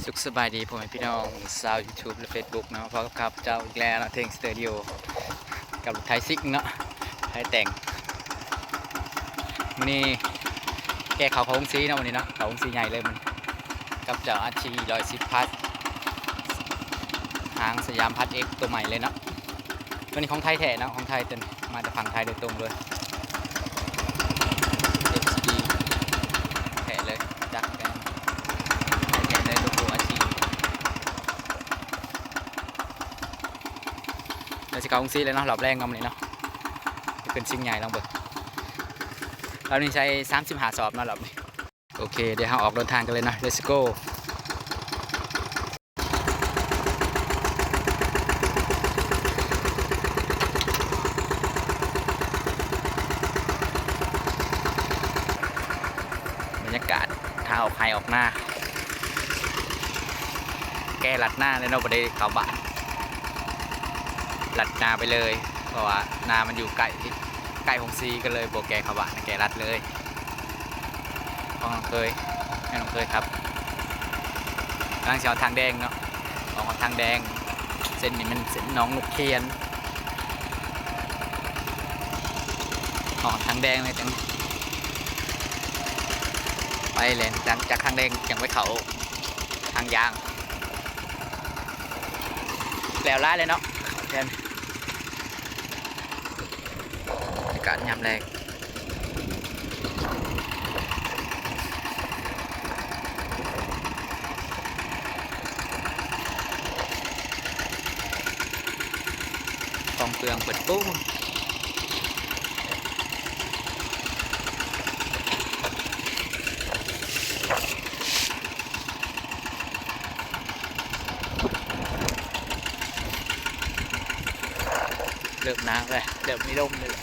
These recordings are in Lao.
ສຸກສະບາຍດີພໍ່ແມ່ພີ່ນ້ອງຊາວຢູທູບ ແລະ ເຟສບຸກເນາະ, ພົບກັບຂ້າພະເຈົ້າອີກແລ້ວເນາະ ເທັງສະຕູດິໂອ ກັບລົດໄຖຊິງເນາະ ໄຖແຕ່ງ. ມື້ນີ້ແກ່ເຂົ້າ ເຂົ້າໂຮງສີເນາະ ມື້ນີ້ເນາະ, ເຂົ້າໂຮງສີໃຫຍ່ເລີຍມື້ນີ້ ກັບເຈົ້າອາຊີຮ້ອຍສິບພັດ ຫາງສະຫຍາມພັດເອັກໂຕໃໝ່ເລີຍເນາະ. ຕົວນີ້ຂອງໄທແທ້ເນາະ, ຂອງໄທ ຕົວນີ້ມາແຕ່ຝັ່ງໄທໂດຍຕົງເລີຍ ເອັຟຊີດີ ແທ້ເລີຍ, ຈັກແມ່ນໄທແທ້ເລີຍ ໂລໂກ້ອາຊີ. ແລ້ວຊິເຂົ້າໂຮງສີແລ້ວເນາະ ຮອບແລງເນາະ ມື້ນີ້ເນາະ, ຂຶ້ນຊິງໃຫຍ່ ລອງເບິ່ງ. ລອບນີ້ໃສ່ສາມສິບຫ້າສອບເນາະ ລອບນີ້. ໂອເຄ ດຽວເຮົາອອກເດີນທາງກັນເລີຍເນາະ ເລັດສະໂກ. ບັນຍາກາດທາງອອກໄຮ່ອອກນາ ແກ່ລັດນາເລີຍເນາະ, ບໍ່ໄດ້ເຂົ້າບ້ານ ລັດນາໄປເລີຍ ເພາະວ່ານາມັນຢູ່ໃກ້ ໃກ້ໂຮງສີ ກໍເລີຍບໍ່ແກ່ເຂົ້າບ້ານ ແກ່ລັດເລີຍ. ຂອງນ້ອງເຄີຍ ໃຫ້ນ້ອງເຄີຍຂັບ ກຳລັງຊິຮອດທາງແດງເນາະ, ອອກຮອດທາງແດງ. ເສັ້ນນີ້ແມ່ນເສັ້ນໜອງນົກຂຽນ, ອອກທາງແດງເລີຍຈັ່ງໄປແຫຼະ, ຫຼັງຈາກທາງແດງຈັ່ງໄປເຂົ້າທາງຢາງ. ແລ້ວຫຼາຍເລີຍເນາະ ແຖວນີ້. ບັນຍາກາດຍາມແລງ ຂອງເປືອງເປີດໂປ້. ເລີ່ມໜາວແລ້ວ ເລີ່ມມີລົມແລ້ວ.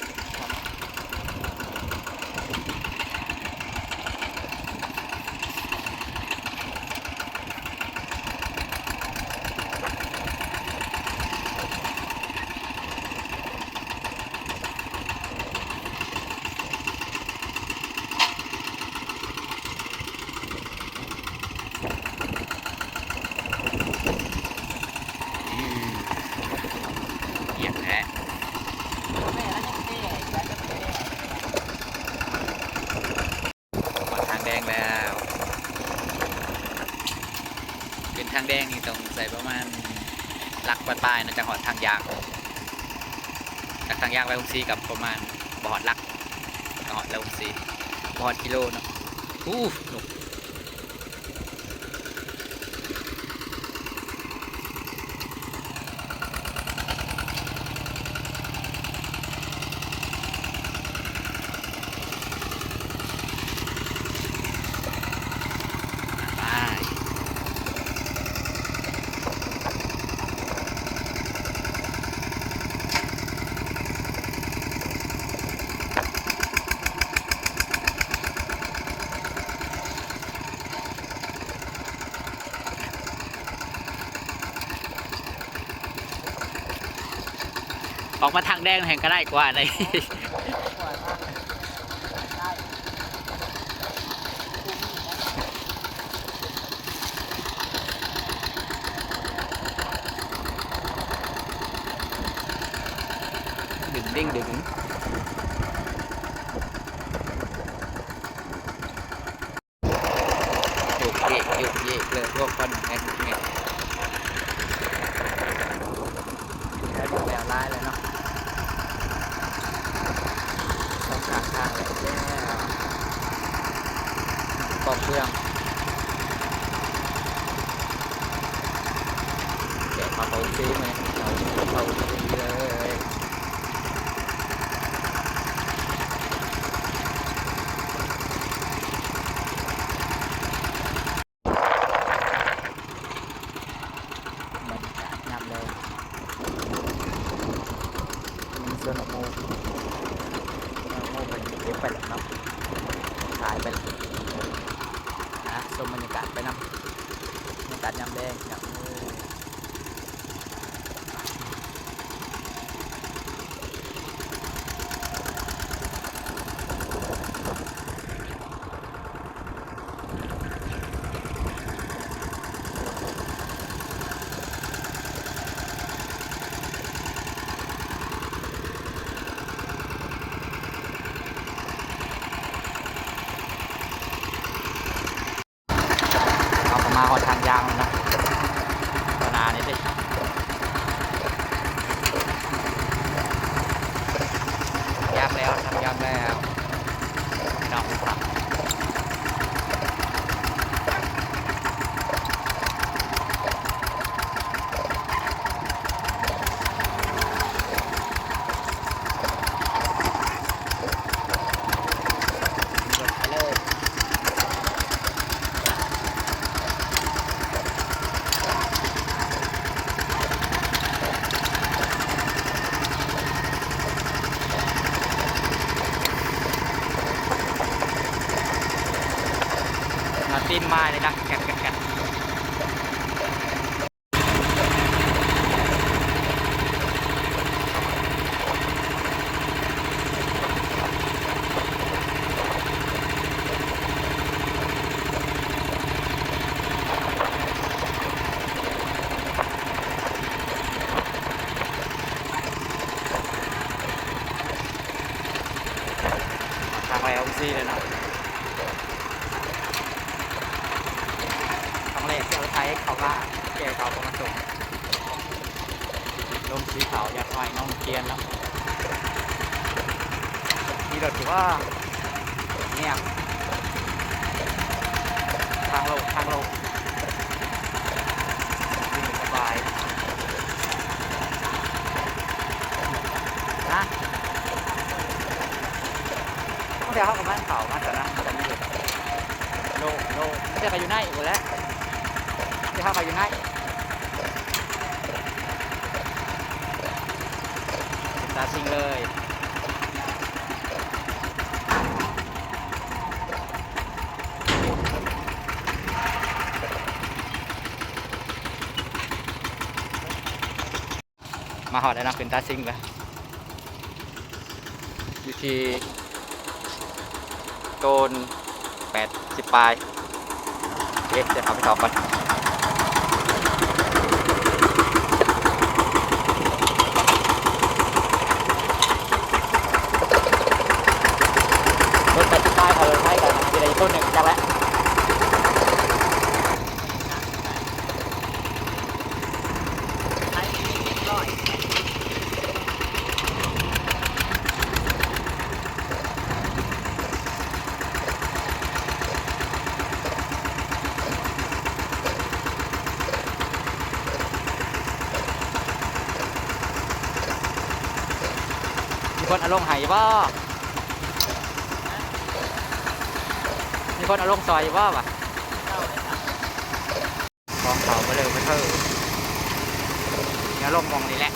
ອືມ ຮຽບແທ້. ຮອດທາງແດງແລ້ວ. ຂຶ້ນທາງແດງນີ້ຕ້ອງໃຊ້ປະມານຫຼັກປາຍໆເນາະ ຈັ່ງຮອດທາງຢາງ. ຈາກທາງຢາງໄປໂຮງສີກໍປະມານບໍ່ຮອດຫຼັກ ກໍຮອດແລ້ວໂຮງສີ ບໍ່ຮອດກິໂລເນາະ. ອູ້ ນົກ. ອອກມາທາງແດງແຮ່ງກະໄດ້ກວ່າໃດ. ດຶງເດ້ງດຶງ. ໂຍກເຍກໂຍກເຍກເລີຍ ໂອ້ ຄວັນແຮງແຮງ. ແລ້ວ ແລ້ວຫຼາຍແລ້ວເນາະ ສອງຂ້າງທາງແລ້ວ ປອກເຄື່ອງ ແກະຜ້າເປົາເຊ ເຂົ້າ ເຂົ້າເລີຍ. ບັນຍາກາດຍາມແລງ ມີສວນໝາກໂມ ໝາກໂມເພິ່ນເກັບໄປແລ້ວເນາະ ຂາຍໄປແລ້ວ. ນະ ຊົມບັນຍາກາດໄປນຳ ບັນຍາກາດຍາມແລງ ເອີ. ໂອ້ ທາງຍ່າງເນາະ ຕາໜ້ານີ້ຕິ ທາງຍ່າງແລ້ວ ທາງຍ່າງແລ້ວ ພີ່ນ້ອງ. ໜ້າຕີນມາເລີຍ ດັງແກັດໆໆ. ທາງໄປອອກຊີ້ເລີຍເນາະ ຄາງແລກທີ່ເອົາໄຖເຂົ້າມາ ແກ່ເຂົ້າເຂົ້າມາສົ່ງ ລົງສີຂາວ ຍາດນ້ອຍ ໜອງຂຽນເນາະ ມີລົດຢູ່ບໍ່? ງຽບ ທາງໂລ່ງ ທາງໂລ່ງ ວິ່ງສະບາຍ ຮະ ບາງເທື່ອເຮົາກໍມາເຂົ້າມາຕອນນັ້ນ ມັນກໍມີລົດໂລ່ງໆ ບາງເທື່ອກໍຢູ່ໃນພຸ້ນແຫຼະ ບາງເທື່ອເຮົາກໍຢູ່ໃນ ເປັນຕາຊິງເລີຍ. ມາຮອດແລ້ວເນາະ ຂຶ້ນຕາຊິງແລ້ວ ຢູ່ທີ່ໂຕນ ແປດສິບປາຍ ເອະ ດຽວເຂົ້າໄປຕໍ່ກ່ອນ ລົດແປດສິບປາຍ ເຂົາລົດໄຟກັນ ຊິໄດ້ອີກໂຕນໜຶ່ງ ຈັກແຫຼະ. ມີຄົນເອົາລົງໃຫ້ຢູ່ບໍ່? ມີຄົນເອົາລົງຊ່ອຍຢູ່ບໍ່ວະ? ຂອງເຂົາໄປເລີຍ ໄປເທີ ແນວລົງໝ່ອງນີ້ແຫຼະ.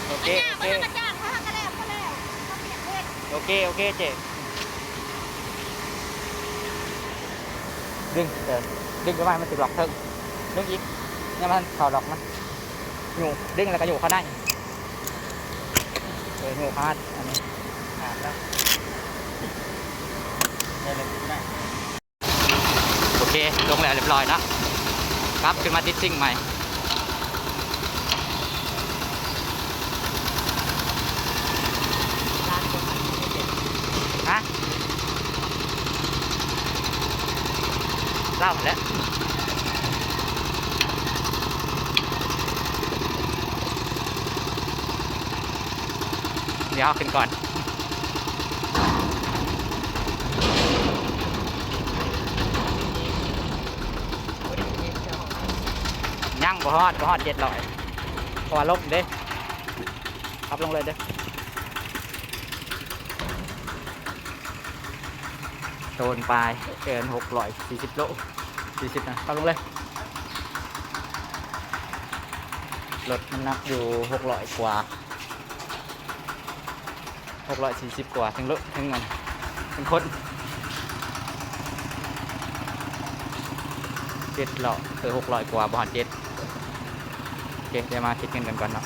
ໂອເຄ ໂອເຄ ໂອເຄ ໂອເຄ ເຈ້ ດຶງ ເອີ ດຶງຂຶ້ນມາໃຫ້ມັນຖືກລັອກເທິງ ດຶງອີກ ຍັງບໍ່ທັນເຂົ້າລັອກມັນ ຍູ້ ດຶງແລ້ວກໍຍູ້ເຂົ້າໃນ ເອີ ຍູ້ເຂົ້າ ອັນນີ້ ອ່າ ແລ້ວ ໄດ້ເລີຍ ໄດ້. ໂອເຄ ລົງແລ້ວຮຽບຮ້ອຍເນາະ ກັບຂຶ້ນມາຕິດຊິງໃໝ່ ຮະ ລາວຫັ້ນແຫຼະ ດຽວເຮົາຂຶ້ນກ່ອນ. ຍັງບໍ່ຮອດ ບໍ່ຮອດເຈັດຮ້ອຍ ເພາະວ່າລົມເດ້ ຂັບລົງເລີຍເດີ ໂຕນປາຍ ເກີນຫົກຮ້ອຍສີ່ສິບໂລ ສີ່ສິບນະ ຂັບລົງເລີຍ ລົດນ້ຳໜັກຢູ່ຫົກຮ້ອຍກວ່າ ຫົກຮ້ອຍສີ່ສິບກວ່າ ເຖິງລົດ ເຖິງອັນ ເຖິງຄົນ ເຈັດຮ້ອຍ ເອີ ຫົກຮ້ອຍກວ່າ ບໍ່ຮອດເຈັດ ໂອເຄ ດຽວມາຄິດເງິນກັນກ່ອນເນາະ.